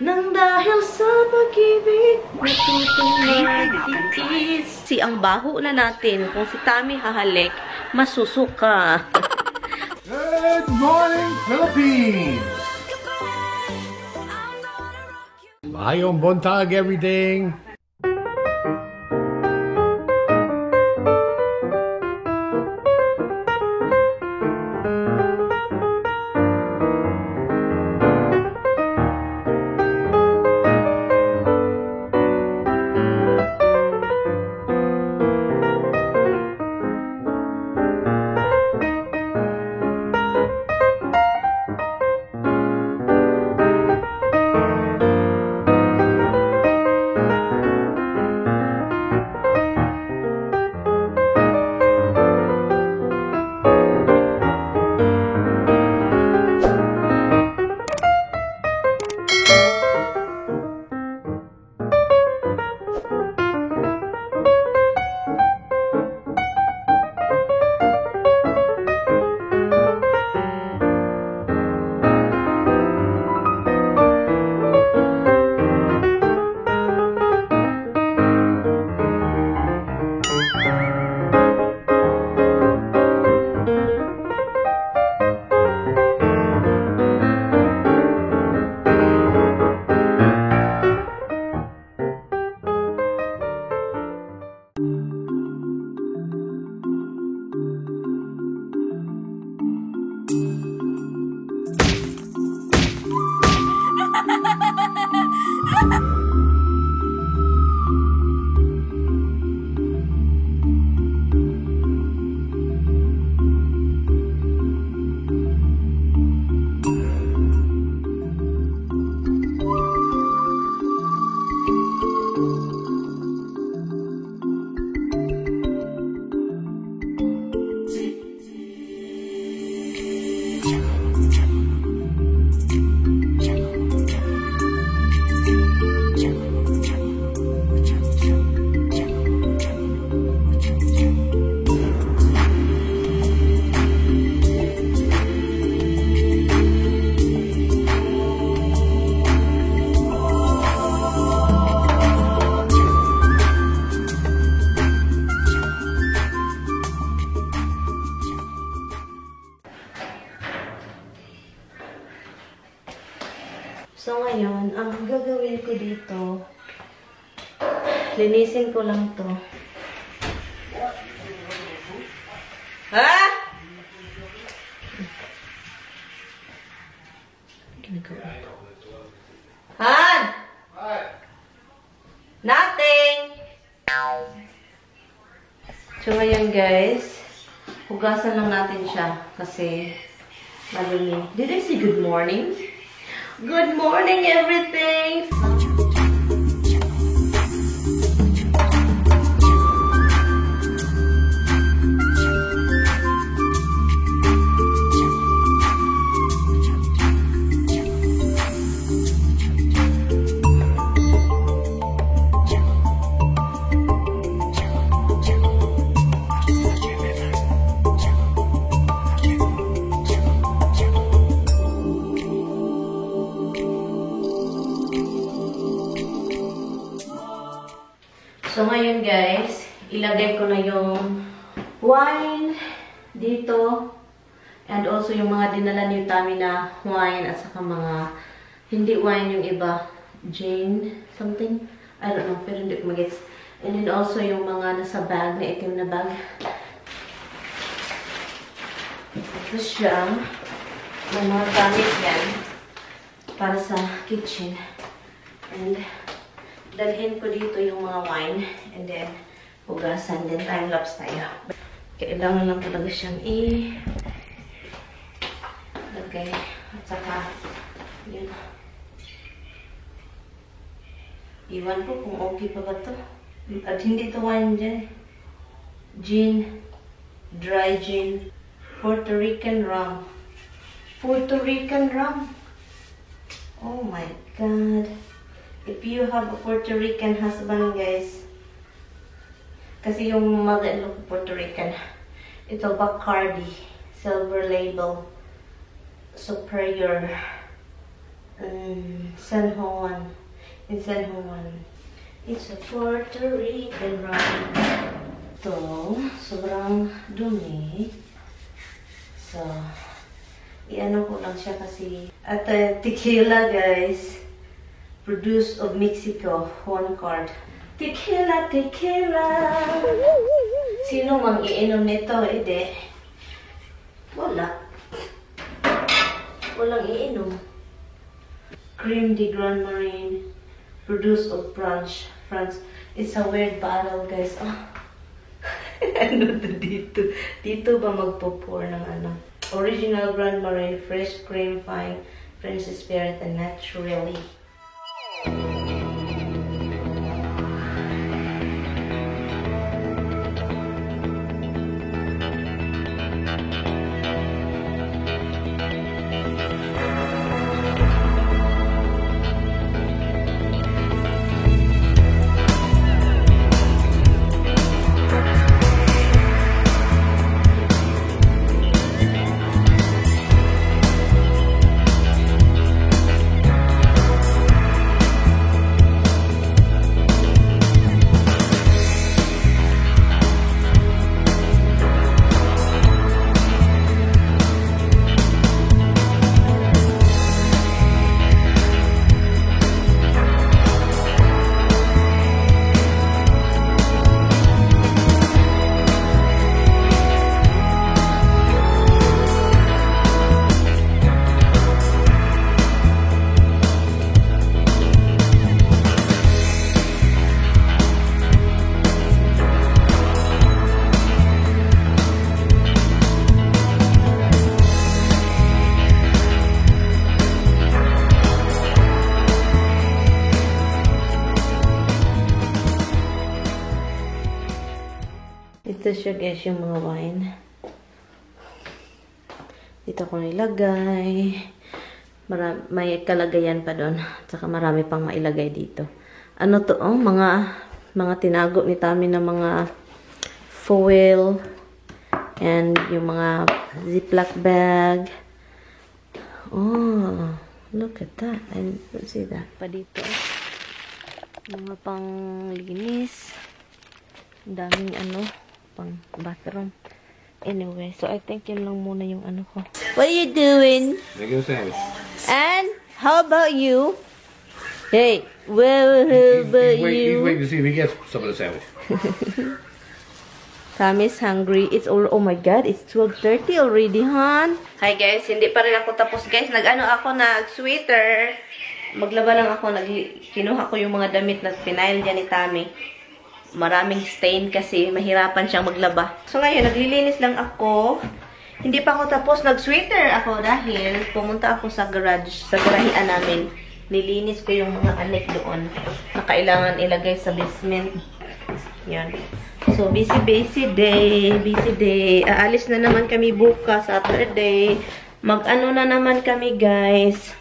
Nang dahil sa pag-ibig, natutong magtitiis. Si ang baho na natin, kung si Tami hahalik, masusuka. Good morning, Philippines! Mayong buntag, everything! So ngayon, ang gagawin ko dito, linisin ko lang to. Ha? Ginagawa to. Han! Nothing! So ngayon guys, hugasan lang natin siya kasi malumi. Did I say good morning? Good morning, everything! So, ngayon guys, ilagay ko na yung wine dito. And also yung mga dinala ni Tami na wine at saka mga hindi wine yung iba. Jane something. I don't know, pero hindi ko mag-gets. And then also yung mga nasa bag, na itim na bag. Ito siya. May mga gamit yan para sa kitchen. And dalhin ko dito yung mga wine and then hugasan, then time-lapse tayo. Kailangan lang talaga siyang lagay at saka yun. Iwan ko kung okay pa ba to. At hindi to wine dyan. Gin, dry gin, Puerto Rican rum. Puerto Rican rum. Oh my God. If you have a Puerto Rican husband, guys, kasi yung mother-in-law ko Puerto Rican, ito Bacardi, silver label, superior San Juan. In San Juan. It's a Puerto Rican rum. Ito, sobrang dumi. So, i-ano ko lang siya kasi. At tequila, guys. Produced of Mexico. 1 quart. Tequila, tequila. Sino mang iinom nito? Hindi. Wala. Walang iinom. Crème de Grand Marine. Produced of France. It's a weird bottle, guys. Oh. Ano to dito? Dito ba magpo-pour ng ano? Original Grand Marine, fresh cream, fine, French spirit, and naturally. Ito siya guys, yung mga wine. Dito ko nilagay. May kalagayan pa doon. Saka marami pang mailagay dito. Ano to? Oh, mga tinago ni Tami na mga foil. And yung mga ziploc bag. Oh, look at that. I don't see that. Pa dito. Mga pang linis. Daming ano. Pang bathroom. Anyway, so I think yun lang muna yung ano ko. What are you doing? Making a sandwich. And how about you? Hey, well, how about He's you? waiting to see if he gets some of the sandwich. Tommy's hungry. It's all, oh my god, it's 12:30 already, hon. Hi guys, hindi pa rin ako tapos guys. Nag-ano ako, nag-sweater. Maglaba lang ako, kinuha ko yung mga damit na final dyan ni Tommy. Maraming stain kasi mahirapan siyang maglaba. So ngayon, naglilinis lang ako. Hindi pa ako tapos. Nag-sweater ako dahil pumunta ako sa garage, sa garahian namin. Nilinis ko yung mga anik doon na kailangan ilagay sa basement. Yan. So, busy day. Busy day. Aalis na naman kami bukas, Saturday. Mag-ano na naman kami, guys.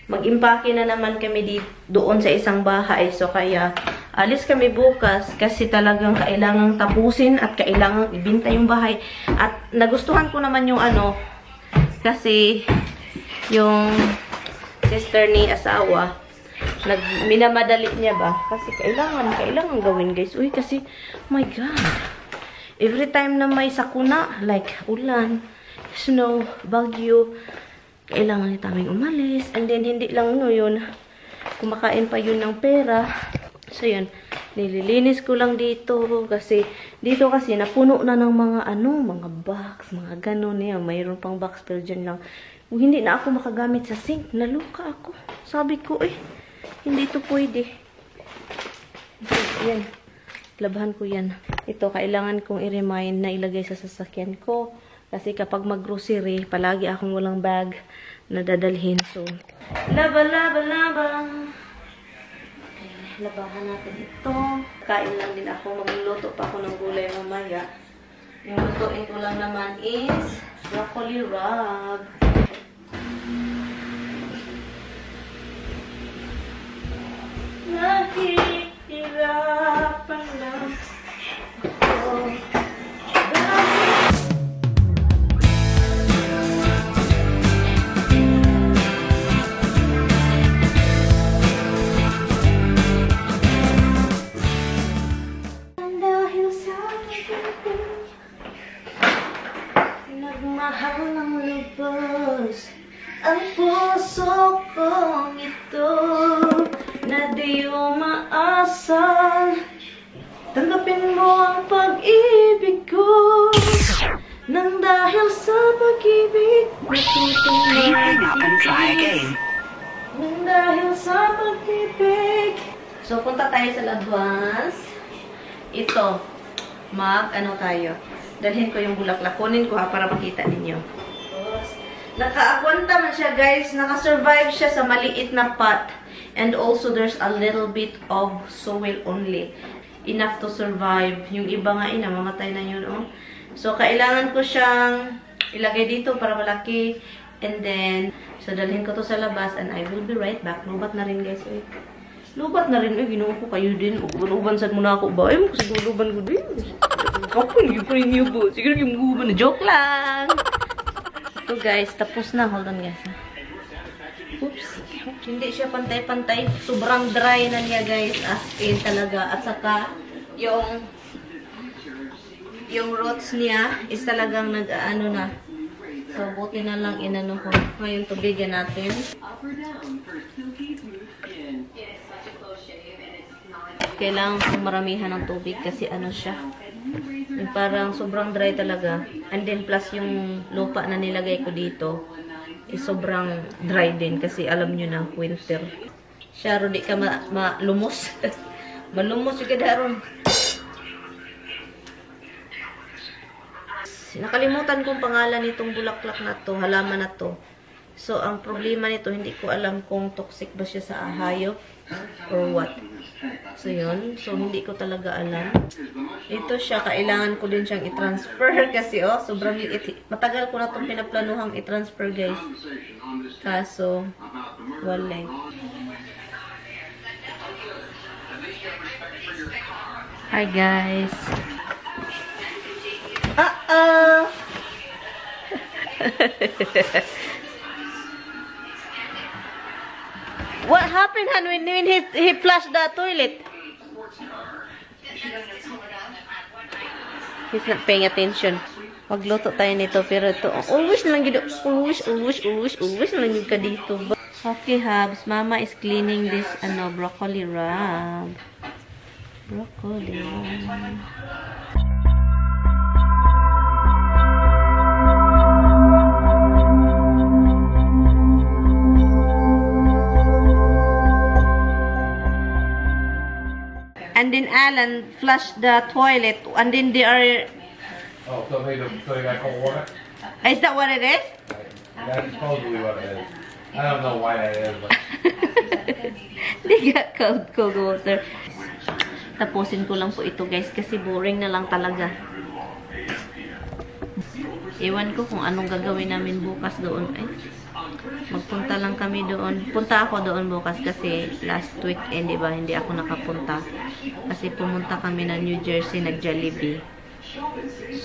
Mag-impake na naman kami doon sa isang bahay. So, kaya alis kami bukas kasi talagang kailangang tapusin at kailangang ibinta yung bahay. At nagustuhan ko naman yung ano, kasi yung sister ni asawa, minamadali niya ba? Kasi kailangan gawin, guys. Uy, kasi, oh my God. Every time na may sakuna, like ulan, snow, bagyo, kailangan ni Taming umalis. And then, hindi lang no yun. Kumakain pa yun ng pera. So, yun. Nililinis ko lang dito. Kasi, dito kasi, napuno na ng mga, mga box, mga ganun yan. Mayroon pang box, pero dyan lang. Hindi na ako makagamit sa sink. Naluka ako. Sabi ko, hindi ito pwede. Yan. Labahan ko yan. Ito, kailangan kong i-remind na ilagay sa sasakyan ko. Kasi kapag mag-grocery, palagi akong walang bag na dadalhin. So, laba. Labahan natin ito. Kain lang din ako. Magluluto pa ako ng gulay mamaya. Yung lutuin ko lang naman is broccoli rub. Nahihirapan lang ako. di umaasa. Tanggapin mo ang pag-ibig ko. Nang dahil sa pag-ibig, nang dahil sa pag-ibig. So, punta tayo sa Labuas. Ito, ano tayo. Dalhin ko yung bulaklak. Kunin ko ha, para makita ninyo. Naka-akwanta man siya, guys. Naka-survive siya sa maliit na pot. And also, there's a little bit of soil only. Enough to survive. Yung iba nga, mamatay na yun, oh. So, kailangan ko siyang ilagay dito para malaki. And then, so, dalhin ko to sa labas. And I will be right back. Lubat na rin, guys. Eh. Lubat na rin. Ginawa ko kayo din. Luban sad muna ako ba? Ay, kasi luban ko din. Kapon, yung rin niyo po. Siguro yung guban na. Joke lang. Ito guys, tapos na. Hold on guys. Oops. Hindi siya pantay-pantay. Sobrang dry na niya guys. As in talaga. At saka, yung roots niya is talagang nag-ano na. So, buti na lang inano ko. Ngayon, tubigan natin. Kailangan kong maramihan ng tubig kasi ano siya. Yung parang sobrang dry talaga. And then plus yung lupa na nilagay ko dito is sobrang dry din kasi alam nyo na winter. Siya di ka malumos. Malumos yung kadaron. Nakalimutan kong pangalan nitong bulaklak na to, halaman na to. So ang problema nito, hindi ko alam kung toxic ba siya sa hayop or what. So yun, so hindi ko talaga alam. Ito siya, kailangan ko din siyang i-transfer kasi oh, sobrang liit. Matagal ko na itong pinaplanuhang i-transfer guys. Kaso, wala. Hi guys. What happened when he flushed the toilet? He's not paying attention. Magluto tayo nito pero ito always na lang gito. Always na lang yung ka dito. Okay, Habs. Mama is cleaning this broccoli wrap. Broccoli. And then Alan flushed the toilet, and then they are... Oh, so they got cold water? Is that what it is? That's supposedly what it is. I don't know why that is, but... They got cold water. Tapusin ko lang po ito guys, kasi boring na lang talaga. Iwan ko kung anong gagawin namin bukas doon. Ay, magpunta lang kami doon. Punta ako doon bukas kasi last weekend, diba, hindi ako nakapunta. Kasi pumunta kami na New Jersey, nag-Jollibee.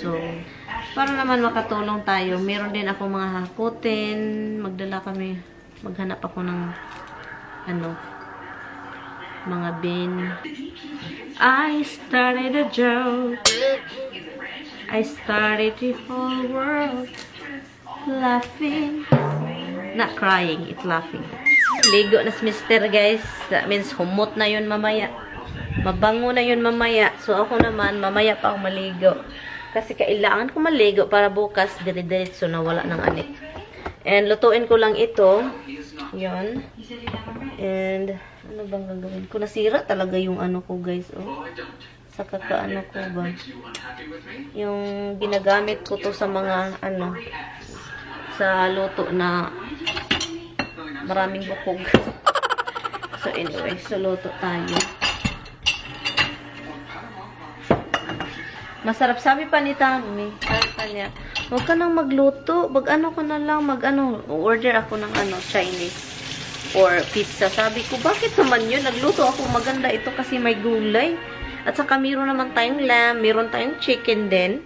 So, para naman makatulong tayo, meron din ako mga hakutin. Magdala kami, maghanap ako ng mga bin. I started a joke. I started the whole world laughing. Not crying, it's laughing. Ligo na si Mister, guys. That means humot na yun mamaya. Mabango na yun mamaya. So ako naman, mamaya pa ako maligo. Kasi kailangan ko maligo para bukas dire-diretso na wala ng anik. And lutuin ko lang ito. Yun. And ano bang gagawin ko? Nasira talaga yung ano ko, guys. Oh. Sa kakaano ko ba? Yung ginagamit ko to sa mga sa luto na maraming bukog. So anyway, so luto tayo. Masarap. Sabi pa ni Tami, niya, huwag ka nang magluto. Mag-ano ka na lang, order ako ng Chinese or pizza. Sabi ko, bakit naman yun? Nagluto ako, maganda ito kasi may gulay. At saka meron naman tayong lamb, meron tayong chicken din.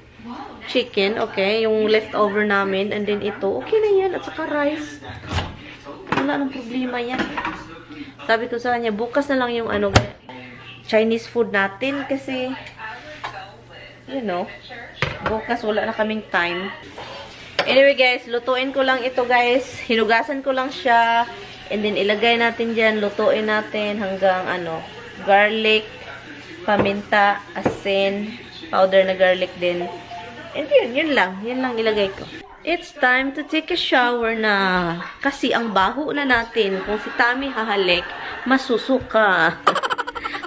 Chicken, okay, yung leftover namin. And then ito, okay na yan. At saka rice. Wala nang problema yan. Sabi ko sa kanya, bukas na lang yung Chinese food natin kasi bukas wala na kaming time. Anyway guys, lutuin ko lang ito guys. Hinugasan ko lang siya. And then, ilagay natin dyan, lutuin natin hanggang, garlic, paminta, asin, powder na garlic din. And yun lang. Yun lang ilagay ko. It's time to take a shower na. Kasi ang baho na natin. Kung si Tommy hahalik, masusuka.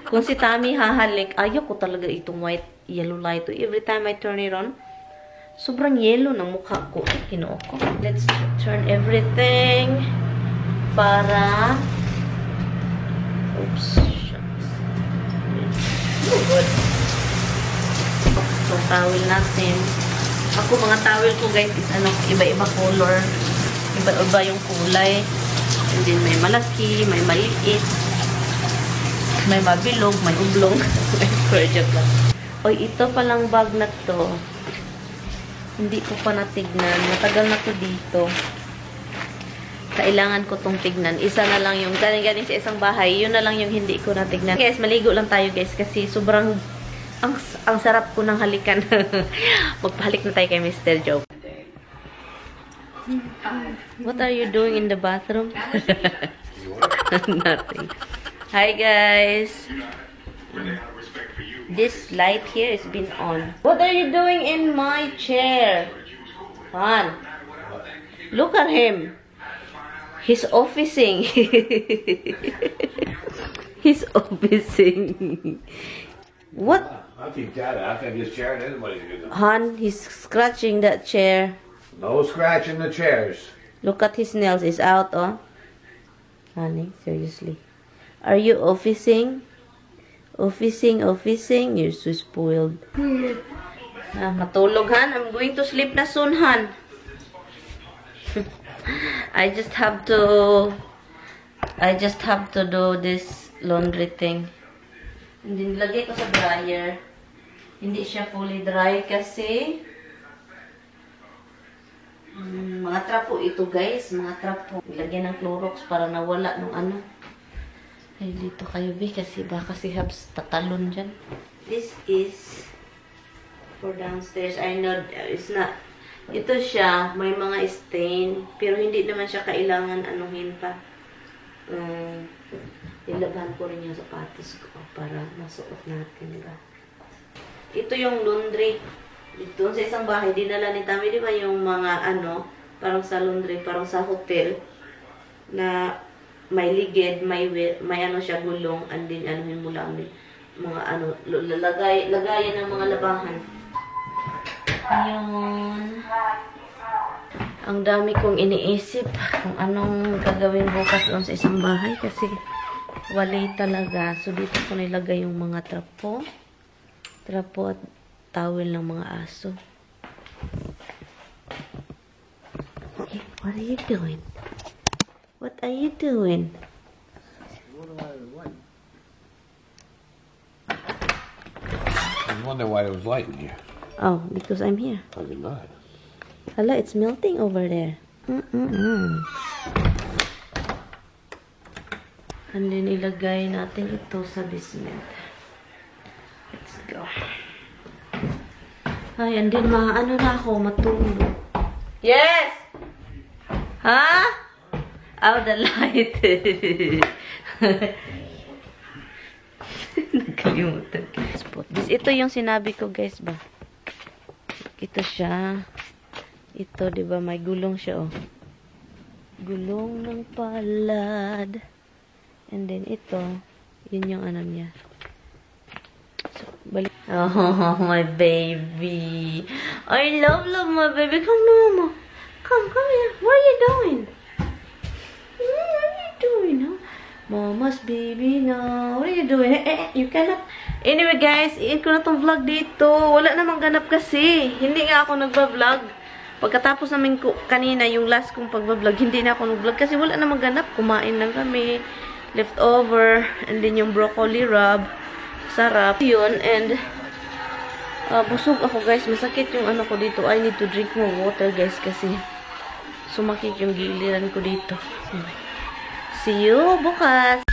Kung si Tommy hahalik, ayaw ko talaga itong white yellow light. Every time I turn it on, sobrang yellow ng mukha ko. Kinuha ko. Let's turn everything para... Oops. Shucks. Oh, good. Itong towel natin. Ako, mga towel ko, guys, is iba-iba color. Iba-iba yung kulay. And then, may malaki, may maliit. May mabilog, may ublong. May square joke lang. Oy, ito palang bag na to. Hindi ko pa natignan. Matagal na to dito. Kailangan ko tong tignan. Isa na lang yung galing sa isang bahay. Yun na lang yung hindi ko natignan. Guys, maligo lang tayo, guys. Kasi sobrang ang sarap ko ng halikan. Magpahalik na tayo kay Mr. Joe. What are you doing in the bathroom? Nothing. Hi, guys. This light here has been on. What are you doing in my chair? Han, look at him. He's officing. He's officing. What? I'll keep that. I can just chair and anybody can do. Han, he's scratching that chair. No scratching the chairs. Look at his nails. It's out, oh. Honey, seriously. Are you officing? Officing. You're so spoiled. Matulog, Han. I'm going to sleep na soon, Han. I just have to do this laundry thing. And then, lagay ko sa dryer. Hindi siya fully dry kasi mga trapo ito, guys. Mga trapo. Ilagyan ng Clorox para nawala nung ano. Ay, dito kayo, B. Kasi baka si Habs tatalon dyan. This is for downstairs. I know it's not. Ito siya. May mga stain. Pero hindi naman siya kailangan anuhin pa. Ilabhan ko rin yung sapatos ko para masuot natin, diba? Ito yung laundry. Dito sa isang bahay, dinala ni Tommy, diba yung mga parang sa laundry, parang sa hotel, na may ligid, may siya gulong, and then anuhin mo lang mga lagayan ng mga labahan. Ayun. Ang dami kong iniisip kung anong gagawin bukas doon sa isang bahay kasi wala talaga. So, dito ko nilagay yung mga trapo at towel ng mga aso. Okay, what are you doing? What are you doing? I wonder why there was light in here. Oh, because I'm here. I did not. Hala, it's melting over there. And then, ilagay natin ito sa basement. Let's go. Ay, and then, na ako, matulog. Yes! Ha? Oh, the light. Nagkalimutan. Ito yung sinabi ko, guys, ba? Ito siya. Ito, di ba? May gulong siya, oh. Gulong ng palad. And then, ito. Yun yung niya. So, balik. Oh, my baby. I love my baby. Come, Mama. Come here. What are you doing? What are you doing, huh? Mama's baby na. What are you doing? You cannot. Anyway, guys, i-end ko na tong vlog dito. Wala namang ganap kasi. Hindi nga ako nagba-vlog. Pagkatapos namin kanina, yung last kong pagba-vlog, hindi na ako nag-vlog kasi wala namang ganap. Kumain lang kami. Leftover. And then yung broccoli rub. Sarap. Yun. And busog ako, guys. Masakit yung ko dito. I need to drink more water, guys, kasi sumakit yung giliran ko dito. See you bukas!